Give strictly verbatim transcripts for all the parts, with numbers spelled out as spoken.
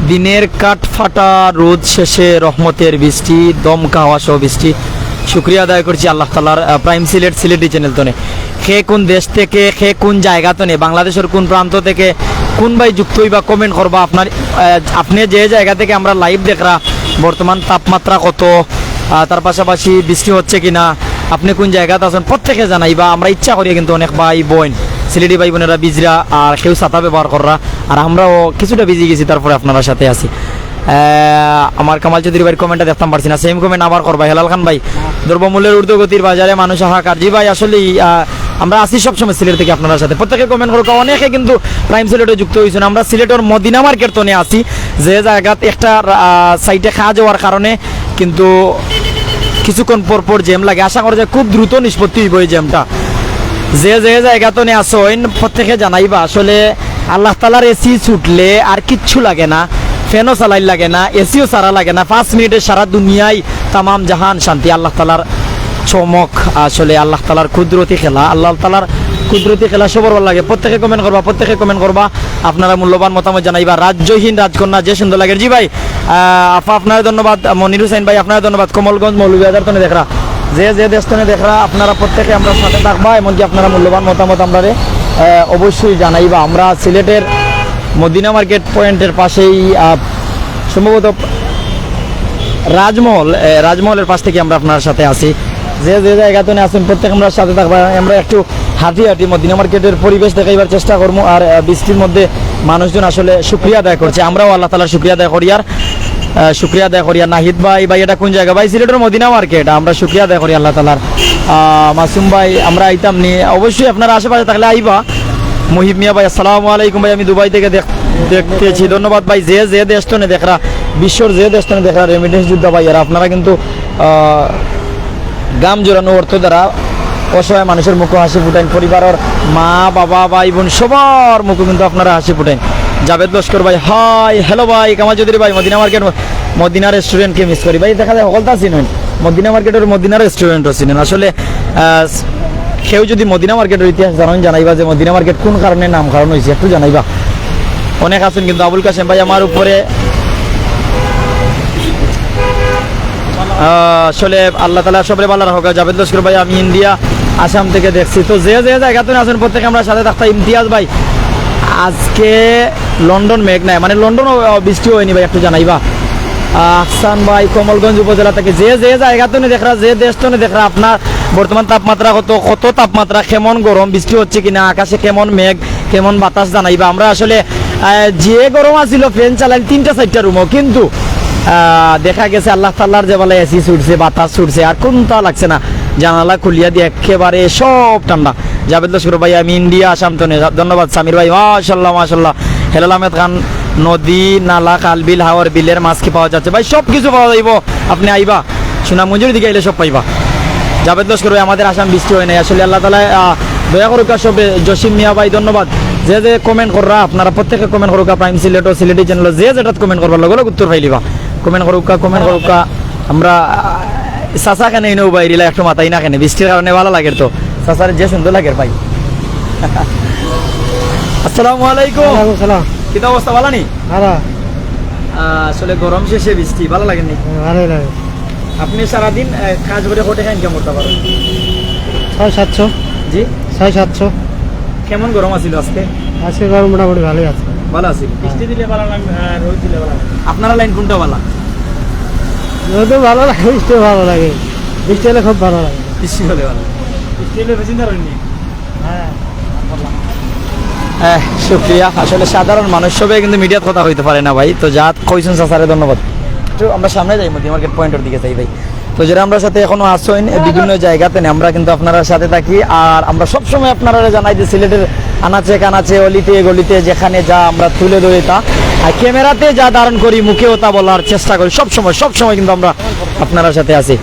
দিনের কাঠ ফাটা রোদ শেষে রহমতের বৃষ্টি, দমকা হাওয়া সহ বৃষ্টি। শুকরিয়া আদায় করছি আল্লাহ তাআলার, আহ, প্রাইম সিলেট সিলেটি চ্যানেল তনে। কে কোন দেশ থেকে, কে কোন জায়গা তনে, বাংলাদেশের কোন প্রান্ত থেকে, কোন ভাই যুক্ত হইবা, কমেন্ট করবা। আপনার, আহ, আপনি যে জায়গা থেকে আমরা লাইভ দেখরা, বর্তমান তাপমাত্রা কত, আহ, তার পাশাপাশি বৃষ্টি হচ্ছে কিনা, আপনি কোন জায়গাত আছেন, প্রত্যেকে জানাইবা। আমরা ইচ্ছা করিয়া কিন্তু অনেক ভাই বোন, সিলেটি ভাই বোনেরা ভিজরা আর কেউ ছাতা ব্যবহার কররা, আর আমরাও কিছুটা ভিজি গেছি, তারপরে আপনারার সাথে আছি। আহ, আমার কামাল চৌধুরী ভাইর কমেন্টটা দেখতাম পারছি না, সেম কমেন্ট আবার করবা। হেলাল খান ভাই, দ্রব্যমূল্যের ঊর্ধ্বগতির বাজারে মানুষ হাহাকার। জি ভাই, আসলেই, আহ, আমরা আছি সবসময় সিলেট থেকে আপনারার সাথে। প্রত্যেকে কমেন্ট করুক, অনেকে কিন্তু প্রাইম সিলেটে যুক্ত হইছেন। আমরা সিলেটের মদিনা মার্কেট তনে আছি, যে জায়গাত একটা, আহ, সাইডে কাজ হওয়ার কারণে কিন্তু কিছুক্ষণ পর পর জ্যাম লাগে। আশা করা যায় খুব দ্রুত নিষ্পত্তি হইব এই জ্যামটা। যে যে জায়গা তনে আছইন, প্রত্যেকে জানাইবা। আসলে আল্লাহ তাআলার এসি ছুটলে আর কিচ্ছু লাগে না, ফ্যানও চালাই লাগে না, এসিও সারা লাগে না। পাঁচ মিনিটে সারা দুনিয়ায়, তামাম জাহান শান্তি। আল্লাহ তাআলার চমক, আসলে আল্লাহ তাআলার কুদরতি খেলা, আল্লাহ তাআলার কুদরতি খেলা সবর ভালা লাগে। প্রত্যেকে কমেন্ট করবা, প্রত্যেকে কমেন্ট করবা, আপনারা মূল্যবান মতামত জানাইবা। রাজ্যহীন রাজকন্যা যে সুন্দর লাগে। জি ভাই, আহ, আফা আপনারে ধন্যবাদ, মনির হুসাইন ভাই আপনারে ধন্যবাদ, কমলগঞ্জ মৌলভীবাজার তনে দেখরা, যে যে দেশ তনে দেখরা, আপনারা প্রত্যেকে আমরার সাথে থাকবা, এমনকি আপনারা মূল্যবান মতামত আমরারে, আহ, অবশ্যই জানাইবা। আমরা সিলেটের মদিনা মার্কেট পয়েন্টের পাশেই, আহ, সম্ভবত রাজমহল, আহ, রাজমহলের পাশ থেকে আমরা আপনার সাথে আছি। যে যে জায়গা তনে আছেন, প্রত্যেকে আমরার সাথে থাকবা। আমরা একটু হাঁটি হাঁটি মদিনা মার্কেটের পরিবেশ দেখাইবার চেষ্টা করবো। আর, আহ, বৃষ্টির মধ্যে মানুষজন আসলে শুকরিয়া আদায় করছে, আমরাও আল্লাহ তাআলার শুকরিয়া আদায় করি। আর, আহ, শুকরিয়া আদায় করি। আর নাহিদ ভাই, ভাই, এটা কোন জায়গা? ভাই, সিলেটের মদিনা মার্কেট। আমরা শুকরিয়া আদায় করি আল্লাহ তাআলার। আহ, মাসুম ভাই, আমরা আইতাম নি, অবশ্যই আপনারা আশেপাশে থাকলে আইবা। মুহিব মিয়া ভাই, আসসালামু আলাইকুম ভাই, আমি দুবাই থেকে দেখ-, দেখতেছি। ধন্যবাদ ভাই, যে যে দেশ তনে দেখরা, বিশ্বর যে দেশ তনে দেখরা, রেমিটেন্স যোদ্ধা ভাই, আর আপনারা কিন্তু, আহ, গাম জোরানো অর্থ দ্বারা অসহায় মানুষের মুখো হাসি ফুটাইন, পরিবারর মা, বাবা, ভাই, বোন সবার মুখো কিন্তু আপনারা হাসি ফুটাইন। জাভেদ লস্কর ভাই, হাই, হ্যালো ভাই, কামাল চৌধুরী ভাই, মদিনা মার্কেট, মদিনা রেস্টুরেন্টকে মিস করি ভাই। দেখা যায় হকলতা চিনইন, মদিনা মার্কেটর মদিনা রেস্টুরেন্টও চিনইন। আসলে, আহ, কেউ যদি মদিনা মার্কেটর ইতিহাস জানইন, জানাইবা যে মদিনা মার্কেট কোন কারণে নামকরণ হইছে, একটু জানাইবা। অনেক আছেন কিন্তু আবুল কাসেম ভাই আমার উপরে, আহ, আসলে আল্লাহ তাআলা সবরে ভালা রাখুক। জাভেদ লস্কর ভাই, আমি ইন্ডিয়া, আসাম থেকে দেখছি। তো যে যে জায়গা তনে আছেন, প্রত্যেকে আমরার সাথে থাকতা। ইমতিয়াজ ভাই, আজকে লন্ডন মেঘ নাই, মানে লন্ডনও, আহ, বৃষ্টি হয়নি ভাই, একটু জানাইবা। আহ, আহসান ভাই, কমলগঞ্জ উপজেলা থেকে, যে যে জায়গা তনে দেখরা, যে দেশ তনে দেখরা, আপনার বর্তমান তাপমাত্রা কত, কত তাপমাত্রা, কেমন গরম, বৃষ্টি হচ্ছে কিনা, আকাশে কেমন মেঘ, কেমন বাতাস জানাইবা। আমরা আসলে, আহ, যে গরম আছিল, ফ্যান চালাইল তিনটা চাইরটা রুমও, কিন্তু, আহ, দেখা গেছে আল্লাহ তাআলার যে বালা এসি ছুটছে, বাতাস ছুটছে, আর কোনটা লাগছে না। জানালা খুলিয়া দিয়ে একেবারে সব ঠান্ডা। জাভেদ লস্কর ভাই, আমি ইন্ডিয়া, আসাম তনে। ধন্যবাদ সামির ভাই, মাশাআল্লাহ, মাশাআল্লাহ। হেলাল আহমেদ খান, নদী, নালা, খাল, বিল, হাওর, বিলের মাছ কি পাওয়া যাচ্ছে? ভাই, সব কিছু পাওয়া যাইব, আপনি আইবা। সুনামগঞ্জের দিকে আইলে সব পাইবা। জাভেদ লস্কর ভাই, আমাদের আসাম বৃষ্টি হয় নাই। আসলে আল্লাহ তাআলা, আহ, দয়া করুকা সবে। জসিম মিয়া ভাই, ধন্যবাদ। যে যে কমেন্ট কররা, আপনারা প্রত্যেকে কমেন্ট করুকা। প্রাইম সিলেট ও সিলেটি চ্যানেল, যে যেটাত কমেন্ট করবা, লগে লগে উত্তর পাইলিবা। কমেন্ট করুকা, কমেন্ট করুকা। আমরা, আহ, চাচা কেনে ইনো বাইরিলা একটু মাতাই না কেনে? বৃষ্টির কারণে ভালা লাগের তো। চাচার যে সুন্দর লাগের ভাই। আসসালামু আলাইকুম। ওয়ালাইকুম সালাম। কিতা অবস্থা, ভালা নি? ভালা। আহ, আসলে গরম শেষে বৃষ্টি, ভালা লাগের নি? হ্যাঁ, ভালাই লাগে। আপনি সারাদিন, আহ, কাজ করে কত টাকা ইনকাম করতা পারইন? ছয় সাতশো। জি? ছয় সাতশো। কেমন গরম আছিল আজকে? আজকে গরম মোটামুটি ভালাই আছে। ভালা আছিল? বৃষ্টি দিলে ভালা লাগে, আহ, রোদ দিলে ভালা লাগে। আপনারা লাইন কোনটা ভালা? রোদও ভালা লাগে, বৃষ্টিও ভালা লাগে। বৃষ্টি হলে খুব ভালা লাগে। বৃষ্টি হলে ভালা লাগে। বৃষ্টি হলে বেশি ধরেননি? হ্যাঁ। হ্যাঁ, শুক্রিয়া। আসলে সাধারণ মানুষ সবে কিন্তু মিডিয়াত কথা কইতে পারে না ভাই, তো যা কইছেন চাচারে ধন্যবাদ। তো আমরা সামনে যাই, মদিনা মার্কেট পয়েন্টের দিকে যাই ভাই। তো যারা আমরার সাথে এখনো আছইন বিভিন্ন জায়গাতে, আমরা কিন্তু আপনারার সাথে থাকি। আর আমরা সবসময় আপনারারে জানাই যে সিলেটের আনাচে কানাচে, অলিতে গলিতে যেখানে যা আমরা তুলে ধরি তা, আর ক্যামেরাতে যা ধারণ করি, মুখেও তা বলার চেষ্টা করি। সবসময়, সবসময় কিন্তু আমরা আপনারার সাথে আছি।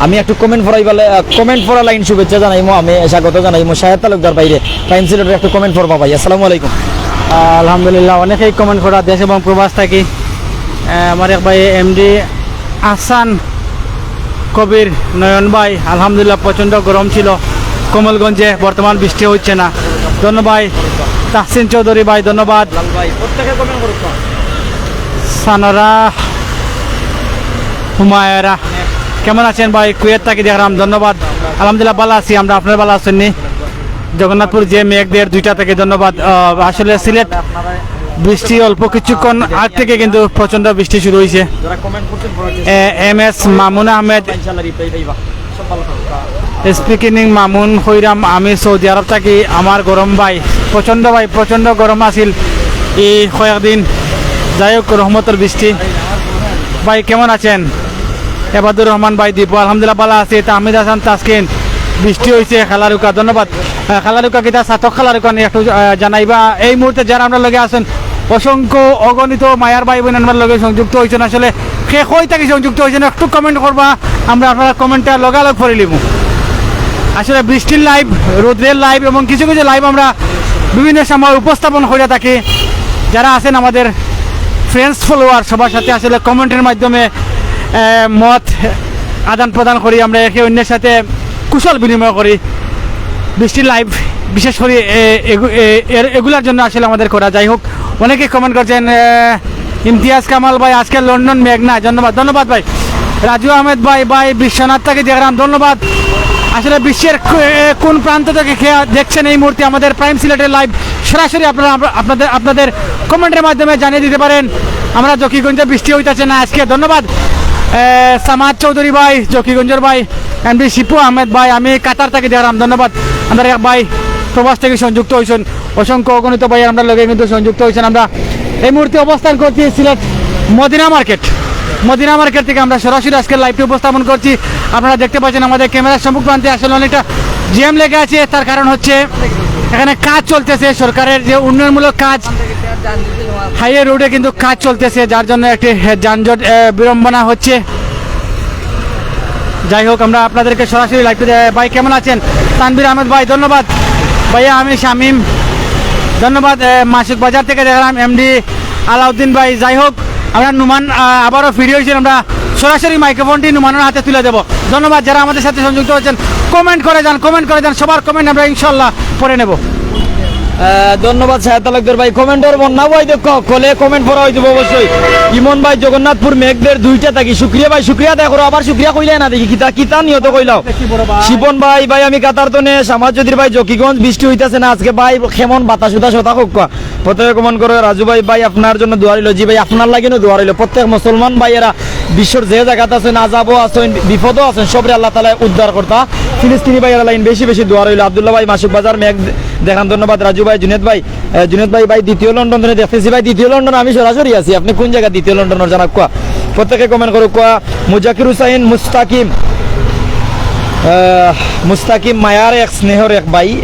আমি একটু কমেন্ট পড়াই বলে, আহ, কমেন্ট পড়া লাইন শুভেচ্ছা জানাইমু, আমি স্বাগত জানাইমু শাহেদ তালুকদার ভাইরে। প্রাইম সিলেটের একটু কমেন্ট পড়বা ভাই। আসসালামু আলাইকুম। আহ, আলহামদুলিল্লাহ, অনেকেই কমেন্ট পড়া দেশ এবং প্রবাস থাকি। আহ, আমার এক ভাই এমডি আহসান কবির নয়ন ভাই, আলহামদুলিল্লাহ, প্রচণ্ড গরম ছিল কমলগঞ্জে, বর্তমান বৃষ্টি হচ্ছে না। ধন্যবাদ। তাহসিন চৌধুরী ভাই, ধন্যবাদ। লাল ভাই, প্রত্যেকে কমেন্ট করুক। সানরা হুমায়রা, কেমন আছেন ভাই? কুয়েত থাকি দেখরাম, ধন্যবাদ। আলহামদুলিল্লাহ, ভালা আছি আমরা, আপনারা ভালা আছেন নি? জগন্নাথপুর যে মেঘ দের দুইটা থাকি, ধন্যবাদ। আহ, আসলে সিলেট বৃষ্টি অল্প কিছুক্ষণ আগ থেকে কিন্তু প্রচণ্ড বৃষ্টি শুরু হইছে। এ, এম এস মামুন আহমেদ। স্পিকিং মামুন কইরাম, আমি সৌদি আরব থাকি। আমার গরম ভাই, প্রচণ্ড ভাই, প্রচণ্ড গরম আছিল এই কয়েকদিন। যাই হোক, রহমতর বৃষ্টি। ভাই, কেমন আছেন? এবাদুর রহমান ভাই দীপু, আলহামদুলিল্লাহ, ভালা আছি। তাহমিদ হাসান তাসকিন, বৃষ্টি হইছে, খালারুকা, ধন্যবাদ। আহ, খালারুকা কিতা, সাতক খালারুকা নিয়ে একটু, আহ, জানাইবা। এই মুহূর্তে যারা আমরার লগে আছেন, অসংখ্য অগণিত মায়ার ভাই বোন আমরার লগে সংযুক্ত হইছেন। আসলে কে কই থাকি সংযুক্ত হইছেন, একটু কমেন্ট করবা, আমরা আপনারার কমেন্টটা লগালগ পড়ি লিমু। আসলে বৃষ্টির লাইভ, রোদ্রের লাইভ এবং কিছু কিছু লাইভ আমরা বিভিন্ন সময় উপস্থাপন করে থাকি। যারা আছেন আমাদের ফ্রেন্ডস ফলোয়ার, সবার সাথে আসলে কমেন্টের মাধ্যমে, আহ, মত আদান প্রদান করি আমরা একে অন্যের সাথে। কুশল বিনিময় করি। বৃষ্টির লাইভ বিশেষ করে এ, এগু-, এ, এর, এগুলার জন্য আসলে আমাদের করা। যাই হোক, অনেকে কমেন্ট করছেন, এ, ইমতিয়াজ কামাল ভাই আজকে লন্ডন মেঘ নাই, ধন্যবাদ, ধন্যবাদ ভাই। রাজু আহমেদ ভাই, ভাই বিশ্বনাথ থাকি দেখরাম, ধন্যবাদ। আসলে বিশ্বের ক-, এ, কোন প্রান্ত থেকে খে-, দেখছেন এই মুহূর্তে আমাদের প্রাইম সিলেটের লাইভ সরাসরি আপনারা, আপনাদের, আপনাদের কমেন্টের মাধ্যমে জানিয়ে দিতে পারেন। আমরা জকিগঞ্জে বৃষ্টি হইতাছে না আজকে, ধন্যবাদ। এ, সামাদ চৌধুরী ভাই, জকিগঞ্জের ভাই, এমডি শিপু আহমেদ ভাই, আমি কাতার থাকি দেখরাম, ধন্যবাদ। আমরা এক ভাই প্রবাস থেকে সংযুক্ত হইছেন, অসংখ্য অগণিত ভাই আমরা লগে কিন্তু সংযুক্ত হইছেন। আমরা এই মুহূর্তে অবস্থান করছি সিলেট মদিনা মার্কেট। মদিনা মার্কেট থেকে আমরা সরাসরি আজকের লাইভটি উপস্থাপন করছি। আপনারা দেখতে পাচ্ছেন আমাদের ক্যামেরার সম্মুখ প্রান্তে আসলে অনেকটা জ্যাম লেগে আছে। তার কারণ হচ্ছে এখানে কাজ চলতেছে, সরকারের যে উন্নয়নমূলক কাজ, হাইওয়ে রোডে কিন্তু কাজ চলতেছে, যার জন্য একটি, এ, যানজট, এ, বিড়ম্বনা হচ্ছে। যাই হোক, আমরা আপনাদেরকে সরাসরি লাইভ, এ, ভাই কেমন আছেন? তানভীর আহমেদ ভাই, ধন্যবাদ। ভাইয়া, আমি শামীম, ধন্যবাদ। এ, মাসুক বাজার থেকে দেখলাম এমডি আলাউদ্দিন ভাই। যাই হোক, আমরা নুমান, আ, আবারও ফিরে হয়েছি, আমরা সরাসরি মাইক্রোফোনটি নুমানের হাতে তুলে দেব। ধন্যবাদ যারা আমাদের সাথে সংযুক্ত হয়েছেন, কমেন্ট করে যান, কমেন্ট করে যান, সবার কমেন্ট আমরা ইনশাল্লাহ পড়ে নেব। আহ, ধন্যবাদ শাহেদ তালুকদার ভাই, কমেন্টর বন্যা ভাই দেখো, কলে কমেন্ট পড়া হয়ে যাবো অবশ্যই। ইমন ভাই, জগন্নাথপুর মেঘদের দুইটা থাকি, শুক্রিয়া ভাই, শুক্রিয়া আদায় করো, আবার শুক্রিয়া কইলে না দেখি, কিতা কিতা নিয়ত কইলাও। শিপন ভাই, ভাই আমি কাতার তনে, সামাজ চৌধুরী ভাই, জকিগঞ্জ বৃষ্টি হইতাছে না আজকে ভাই, কেমন বাতাস উতাস হতা হোক। প্রত্যেকে কমেন্ট করো, রাজু ভাই, ভাই আপনার জন্য দোয়া রইল। জি ভাই, আপনার লাগিনও দোয়া রইল। প্রত্যেক মুসলমান ভাইয়েরা বিশ্বর যে জাগাত আছেন, আজাবও আছেন, বিপদও আছেন, সবরে আল্লাহ তাআলা উদ্ধার করতা। ফিলিস্তিনি ভাইয়েরা লাইন বেশি বেশি দোয়া রইল। আব্দুল্লাহ ভাই, মাসুক বাজার মেঘ দেখান, ধন্যবাদ। রাজু ভাই, জুনেদ ভাই, আহ, জুনেদ ভাই, ভাই দ্বিতীয় লন্ডন থেকে দেখতেছি ভাই, দ্বিতীয় লন্ডন আমি সরাসরি আছি। আপনি কোন জায়গা দ্বিতীয় লন্ডনের জানা কোয়া? প্রত্যেকে কমেন্ট করো কোয়া। মুজাকির হুসাইন মুস্তাকিম, আহ, মুস্তাকিম মায়ার এক স্নেহর এক ভাই।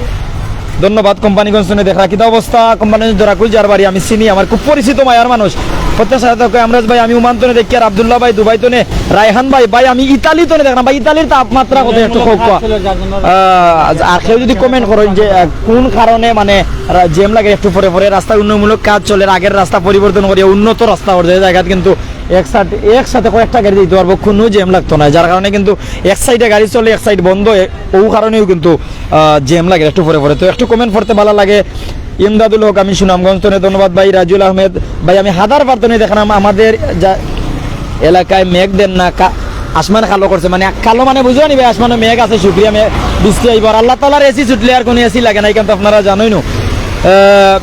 ধন্যবাদ। কোম্পানিগঞ্জ তনে দেখরা কিতা অবস্থা? কোম্পানিগঞ্জ দরাকুল যার বাড়ি আমি চিনি, আমার খুব পরিচিত মায়ার মানুষ। প্রত্যেক সাথে থাকে আমরাজ ভাই, আমি উমান তনে দেখি, আর আব্দুল্লাহ ভাই দুবাই তনে, রায়হান ভাই, ভাই আমি ইতালি তনে দেখলাম ভাই, ইতালির তাপমাত্রা কত একটু কম কম। আহ, আর কেউ যদি কমেন্ট করেন যে, আহ, কোন কারণে মানে রা-, জ্যাম লাগে একটু পরে পরে, রাস্তার উন্নয়নমূলক কাজ চলে, আগের রাস্তা পরিবর্তন করিয়া উন্নত রাস্তা ওর যে জায়গাত কিন্তু একসাথে, একসাথে কয়েকটা গাড়ি দিতে পারবো, কোনো জ্যাম লাগতো না, যার কারণে কিন্তু এক সাইডে গাড়ি চলে, এক সাইড বন্ধ, এ-, ও কারণেও কিন্তু আহ, জ্যাম লাগে একটু পরে পরে। তো একটু কমেন্ট পড়তে ভালা লাগে। ইমদাদুল হক, আমি সুনামগঞ্জ তনে, ধন্যবাদ ভাই। রাজুল আহমেদ ভাই, আমি হাদার পার তনে দেখলাম আমাদের যা এলাকায় মেঘ দেন না, কা-, আসমান কালো করছে, মানে কালো মানে বুঝো নি ভাই, আসমানে মেঘ আছে, শুক্রিয়া মে-, বৃষ্টি আইব। আর আল্লাহ তাআলার এসি ছুটলে আর কোনো এসি লাগে না, কিন্তু আপনারা জানোই না। আহ,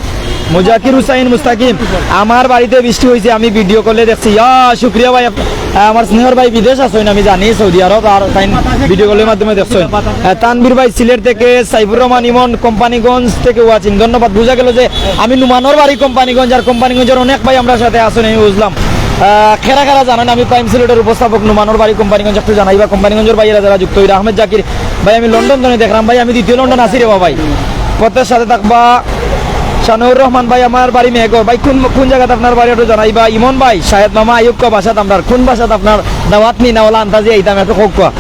মুজাকির হুসাইন মুস্তাকিম, আমার বাড়িতে বৃষ্টি হইছে, আমি ভিডিও কলে দেখছি। ইয়া, শুক্রিয়া ভাই, আপ-, আমার স্নেহর ভাই বিদেশ আছেন, আমি জানি সৌদি আরব, আর তাই ভিডিও কলের মাধ্যমে দেখছেন। আহ, তানভীর ভাই সিলেট থেকে, সাইফুর রহমান ইমন কোম্পানিগঞ্জ থেকে ওয়াচিং, ধন্যবাদ। বুঝা গেল যে আমি নুমানোর বাড়ি কোম্পানিগঞ্জ, আর কোম্পানিগঞ্জের অনেক ভাই আমরা সাথে আছেন, আমি বুঝলাম। আহ, খেরা খেরা জানেন, আমি প্রাইম সিলেটের উপস্থাপক, নুমানোর বাড়ি কোম্পানিগঞ্জ, একটু জানাইবা কোম্পানিগঞ্জের ভাইয়েরা যারা যুক্ত হইরা। আহমেদ জাকির ভাই, আমি লন্ডন তনে দেখলাম ভাই, আমি দ্বিতীয় লন্ডন আছি রে বাবা ভাই। প্রত্যেক সাথে থাকবা। শানুর রহমান ভাই, আমার বাড়ি মেহেরগড়। ভাই, কোন, কোন জায়গাত আপনার বাড়ি একটু জানাইবা। ইমন ভাই, শাহেদ মামা, আইয়ুব কা বাসাত আপনার, কোন বাসাত আপনার দাওয়াত নি না ওলা আন্তাজি আইতাম একটু কউক্কা।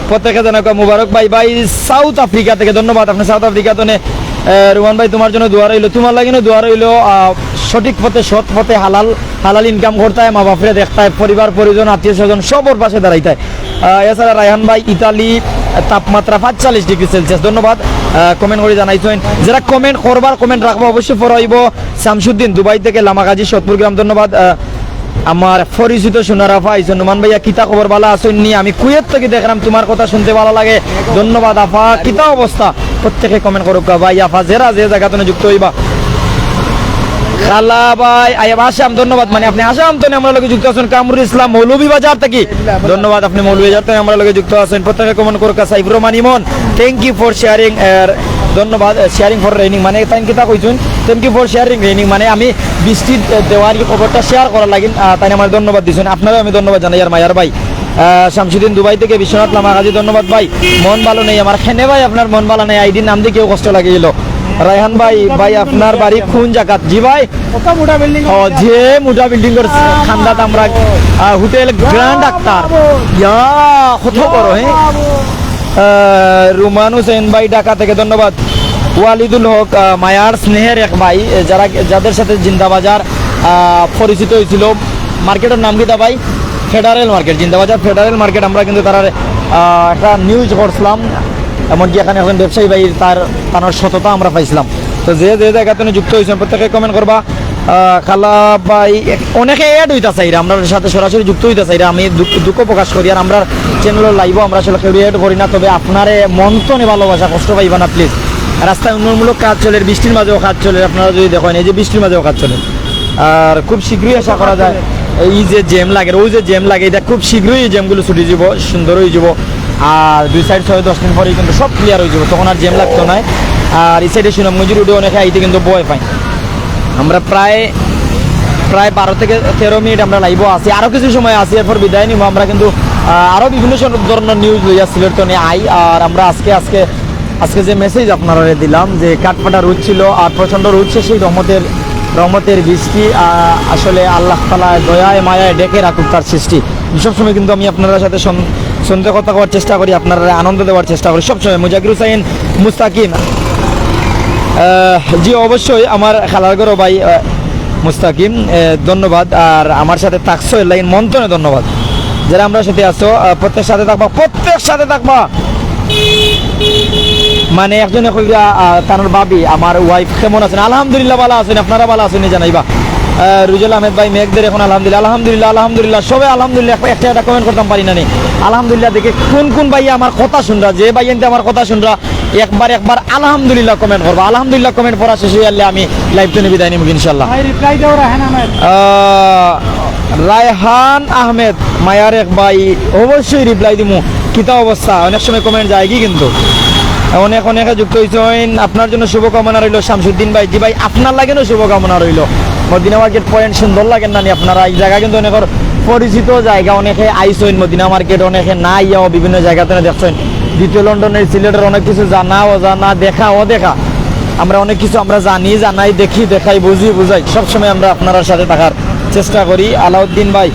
প্রত্যেকে জানাউক্কা। মুবারক ভাই, ভাই সাউথ আফ্রিকা থেকে ধন্যবাদ। আপনি সাউথ আফ্রিকা তনে, আহ, রুমান ভাই, তোমার জন্য দোয়া রইল, তোমার লাগিনও দোয়া রইল। আহ, সঠিক পথে, সৎ পথে, হালাল, হালাল ইনকাম করতায়, মা বাপরে দেখতায়, পরিবার পরিজন, আত্মীয় স্বজন সবর পাশে দাঁড়াইতায়। আহ, এছাড়া রায়হান ভাই ইতালি, তাপমাত্রা পাঁচচল্লিশ ডিগ্রি সেলসিয়াস। ধন্যবাদ, আহ, কমেন্ট করি জানাইছইন। যারা কমেন্ট করবার, কমেন্ট রাখবা, অবশ্যই পড়া অইবো। শামসুদ্দিন দুবাই থেকে লামাকাজি সৎপুর গ্রাম, ধন্যবাদ। আহ, আমার পরিচিত সোনার আফা আইছইন, নোমান ভাইয়া, কিতা খবর, বালা আছইন নি? আমি কুয়েত থাকি দেখরাম, তুমার কথা শুনতে বালা লাগে। ধন্যবাদ আফা, কিতা অবস্থা? প্রত্যেকে কমেন্ট করুক্কা ভাই, আফা, যেরা যে জাগা তনে যুক্ত অইবা। খালা ভাই, আই, আসাম, ধন্যবাদ। মানে, আপনে আসাম তনে আমরার লগে যুক্ত আছইন। কামরুল ইসলাম মৌলভীবাজার থাকি, ধন্যবাদ, আপনে মৌলভীবাজার তনে আমরার লগে যুক্ত আছইন। প্রত্যেকে কমেন্ট করুক্কা। সাইফুর রহমান ইমন, thank you for sharing, আহ, ধন্যবাদ। আহ, sharing for raining, মানে, তাইন কিতা কইছইন? Thank you for sharing raining, মানে, আমি বৃষ্টির, আহ, দেওয়ার এই খবরটা শেয়ার করার লাগিন, আহ, তাইন আমারে ধন্যবাদ দিছইন। আপনারেও আমি ধন্যবাদ জানাই, আর মায়ার ভাই। আহ, শামসুদ্দিন দুবাই থেকে, বিশ্বনাথ লামাকাজি, ধন্যবাদ ভাই। মন ভালো নেই আমার। কেনে ভাই আপনার মন ভালো নেই? আইডির নাম দেখিয়াউ কষ্ট লাগি গেল। রায়হান ভাই, ভাই আপনার বাড়ি কোন জাগাত? জি ভাই। ওটা মোটা বিল্ডিং। ও, যে মোটা বিল্ডিং কর খান্দাত আমরা, আহ, হোটেল গ্র্যান্ড আক্তার। ইয়া, কত বড়, হ্যাঁ? আহ, রুমান হোসেন ভাই ঢাকা থেকে, ধন্যবাদ। ওয়ালিদুল হক, আহ, মায়ার স্নেহের এক ভাই, এ, যারা, যাদের সাথে জিন্দাবাজার, আহ, পরিচিত হয়েছিল। মার্কেটের নাম কিতা ভাই? Federal market, Zindabazar federal market. আমরা কিন্তু তারার, আহ, একটা নিউজ করছিলাম, এমনকি এখানে একজন ব্যবসায়ী ভাই, তার, তার সততা আমরা পাইছিলাম। তো যে যে জায়গা তনে যুক্ত হয়েছেন, প্রত্যেকে কমেন্ট করবা। আহ, খালা ভাই, এক-, অনেকে অ্যাড হইতা চাইরা, আমরার সাথে সরাসরি যুক্ত হইতা চাইরা, আমি দুঃখ, দুঃখ প্রকাশ করি। আর আমরার চ্যানেলর লাইভও আমরা আসলে কেউ অ্যাড করি না, তবে আপনারে মন তনে ভালোবাসা, কষ্ট পাইবা না প্লিজ। রাস্তায় উন্নয়নমূলক কাজ চলের, বৃষ্টির মাঝেও কাজ চলের, আপনারা যদি দেখেন, এই যে বৃষ্টির মাঝেও কাজ চলের। আর খুব শীঘ্রই আশা করা যায় এই যে জ্যাম লাগে, ওই যে জ্যাম লাগে, এটা খুব শীঘ্রই এই জ্যামগুলো ছুটি যাব, সুন্দর হয়ে যাব। আর দুই সাইড ছয় দশ দিন পরেই কিন্তু সব ক্লিয়ার হয়ে যাব, তখন আর জ্যাম লাগতো না। আর এই সাইডে সুনামগঞ্জ রোডে অনেকে আইতে কিন্তু ভয় পায়। আমরা প্রায়, প্রায় বারো থেকে তেরো মিনিট আমরা লাইভও আছি, আরও কিছু সময় আছি, এরপর বিদায় নিব। আমরা কিন্তু, আহ, আরও বিভিন্ন সব ধরনের নিউজ লইয়া সিলেট তনে আই। আর আমরা আজকে, আজকে, আজকে যে মেসেজ আপনারা দিলাম যে কাঠফাটা রোদ ছিল আর প্রচণ্ড রোদ শেষেই রহমতের, রহমতের বৃষ্টি, আহ, আসলে আল্লাহ তাআলা দয়ায় মায়ায় ঢেকে রাখুক তার সৃষ্টি। সবসময় কিন্তু আমি আপনার সাথে সন-, সন্ধে কথা কওয়ার চেষ্টা করি, আপনারা আনন্দ দেওয়ার চেষ্টা করি সবসময়। মুজাকির হুসাইন মুস্তাকিম, আহ, জি অবশ্যই আমার খালার ঘরও ভাই, আহ, মুস্তাকিম, আহ, ধন্যবাদ। আর আমার সাথে থাকছো এর লাগি মন তনে ধন্যবাদ। যারা আমরার সাথে আছো, আহ, প্রত্যেক সাথে থাকবা, প্রত্যেক সাথে থাকবা। মানে একজনে কইরা, আহ, তানোর ভাবি, আমার ওয়াইফ কেমন আছেন? আলহামদুলিল্লাহ, ভালো আছেন। আপনারা ভালো আছেন নি জানাইবা। আহ, রুজেল আহমেদ ভাই, মেঘদের এখন আলহামদুলিল্লাহ, আলহামদুলিল্লাহ, আলহামদুলিল্লাহ, সবে আলহামদুলিল্লাহ, একটা, একটা কমেন্ট করতাম পারি না নি। আলহামদুলিল্লাহ দেখে কোন কোন ভাইয়া আমার কথা শুনরা, যে ভাইয়াইন্তে আমার কথা শুনরা, একবার, একবার আলহামদুলিল্লাহ কমেন্ট করবা। আলহামদুলিল্লাহ কমেন্ট পড়া শেষ হইলে আমি লাইভ তনে বিদায় নিব ইনশাল্লাহ। ভাই, রিপ্লাই দাও রায়হান আহমেদ। আহ, রায়হান আহমেদ, মায়ার এক ভাই, অবশ্যই রিপ্লাই দিমু। কিতা অবস্থা? অনেক সময় কমেন্ট যায় কি কিন্তু। অনেক, অনেকে যুক্ত হইছইন, আপনার জন্য শুভকামনা রইল শামসুদ্দিন ভাই। জি ভাই, আপনার লাগেনও শুভকামনা রইল। মদিনা মার্কেট পয়েন্ট সুন্দর লাগের না নি আপনারা? এই জায়গা কিন্তু অনেকের পরিচিত জায়গা, অনেকে আইছইন মদিনা মার্কেট, অনেকে না আইয়াও বিভিন্ন জায়গা তনে দেখছইন। দ্বিতীয় লন্ডনের সিলেটের অনেক কিছু জানা অজানা, দেখা অদেখা, আমরা অনেক কিছু আমরা জানি, জানাই, দেখি, দেখাই, বুঝি, বুঝাই। সবসময় আমরা আপনারার সাথে থাকার চেষ্টা করি। আলাউদ্দিন ভাই,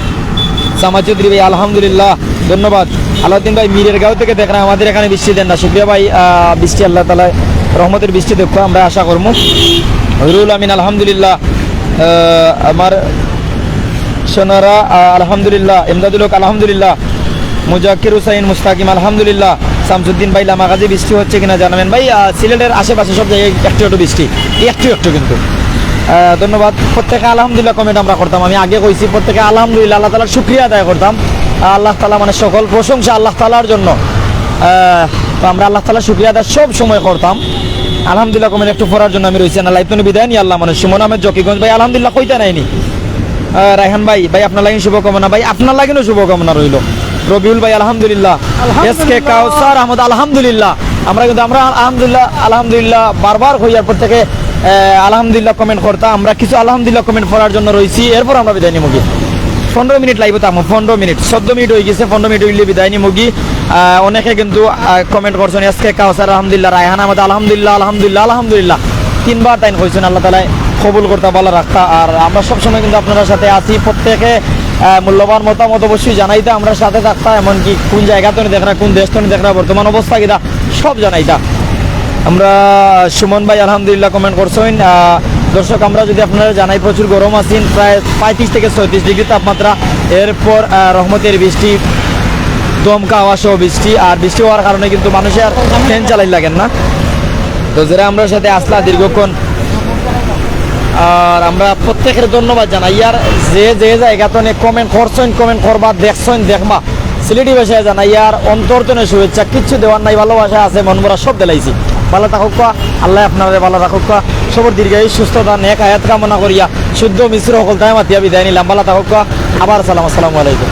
সামাদ চৌধুরী ভাই, আলহামদুলিল্লাহ, ধন্যবাদ। আলাউদ্দিন ভাই, মীরের গাঁও থেকে দেখরা, আমাদের এখানে বৃষ্টি দেন না। শুক্রিয়া ভাই, আহ, বৃষ্টি আল্লাহ তাআলা রহমতের বৃষ্টি দেখো, আমরা আশা করবো। রুহুল আমিন, আলহামদুলিল্লাহ। আহ, আমার সোনারা, আহ, আলহামদুলিল্লাহ। এমদাদুল হক, আলহামদুলিল্লাহ। মুজাকির হুসাইন মুস্তাকিম, আলহামদুলিল্লাহ। শামসুদ্দিন ভাই, লামাকাজি বৃষ্টি হচ্ছে কিনা জানাবেন ভাই। আহ, সিলেটের আশেপাশে সব জায়গায় একটু একটু বৃষ্টি, একটু একটু কিন্তু। আহ, ধন্যবাদ। প্রত্যেকে আলহামদুলিল্লাহ কমেন্ট আমরা করতাম, আমি আগে কইছি, প্রত্যেকে আলহামদুলিল্লাহ, আল্লাহ তাআলার শুকরিয়া আদায় করতাম। আহ, আল্লাহ তাআলা মানে সকল প্রশংসা আল্লাহ তাআলার জন্য। আহ, তো আমরা আল্লাহ তাআলার শুকরিয়া আদায় সব সময় করতাম। আলহামদুলিল্লাহ কমেন্ট একটু পড়ার জন্য আমি রইছি না, লাইভ তনে বিদায় নিই। আল্লাহ মানে সুমন আহমেদ জকিগঞ্জ ভাই, আলহামদুলিল্লাহ কইতা নাইনি। আহ, রায়হান ভাই, ভাই আপনার লাগি শুভকামনা, ভাই আপনার লাগিও শুভকামনা রইল। রবিউল ভাই, আলহামদুলিল্লাহ। আলহামদুলিল্লাহ। এস কে কাউসার আহমদ, আলহামদুলিল্লাহ। আমরা কিন্তু, আমরা আলহামদুলিল্লাহ, আলহামদুলিল্লাহ বারবার কই, আর প্রত্যেকে, আহ, আলহামদুলিল্লাহ কমেন্ট করতা। আমরা কিছু আলহামদুলিল্লাহ কমেন্ট পড়ার জন্য রইছি, এরপর আমরা বিদায় নিমুগি। পনেরো মিনিট লাইভে থাকবো, পনেরো মিনিট, চোদ্দ মিনিট হয়ে গেছে, পনেরো মিনিট হইলে বিদায় নিমুগি। আহ, অনেকে কিন্তু, আহ, কমেন্ট করছেন, এস কে কাউসার আলহামদুলিল্লাহ, রায়হান আহমদ আলহামদুলিল্লাহ, আলহামদুলিল্লাহ, আলহামদুলিল্লাহ, তিনবার তাইন কইছেন, আল্লাহ তাআলা কবুল করতা, ভালো রাখতা। আর আমরা সবসময় কিন্তু আপনার সাথে আছি, প্রত্যেকে, আহ, মূল্যবান মতামত অবশ্যই জানাইতা, আমরা সাথে থাকতা, এমনকি কোন জায়গা তনে দেখরা, কোন দেশ তনে দেখরা, বর্তমান অবস্থা কিতা, সব জানাইতা। আমরা সুমন ভাই আলহামদুলিল্লাহ কমেন্ট করছেন। আহ, দর্শক, আমরা যদি আপনারা জানাই, প্রচুর গরম আছেন, প্রায় পঁয়ত্রিশ থেকে ছয়ত্রিশ ডিগ্রি তাপমাত্রা। এরপর, আহ, রহমতের বৃষ্টি। দমকা হাওয়া সহ বৃষ্টি, আর বৃষ্টি হওয়ার কারণে কিন্তু মানুষের আর ফ্যান চালাই লাগের না। তো যারা আমরার সাথে আসলা দীর্ঘক্ষণ, আর আমরা প্রত্যেকের ধন্যবাদ জানাই। আর যে যে জায়গা তনে কমেন্ট করছইন, কমেন্ট করবা, দেখছইন, দেখবা, সিলেটি ভাষায় জানাই আর অন্তর তনে শুভেচ্ছা। কিচ্ছু দেওয়ার নাই, ভালোবাসা আছে, মন ভরা সব দিলাইছি। ভালা থাকউক্কা, আল্লায় আপনারে ভালা রাখউক্কা। সবর দীর্ঘায়ু, সুস্থতা, নেক হায়াত কামনা করিয়া শুদ্ধ মিশ্র হকলতায় মাতিয়া বিদায় নিলাম। ভালা থাকউক্কা, আবার সালাম, আসসালামু আলাইকুম।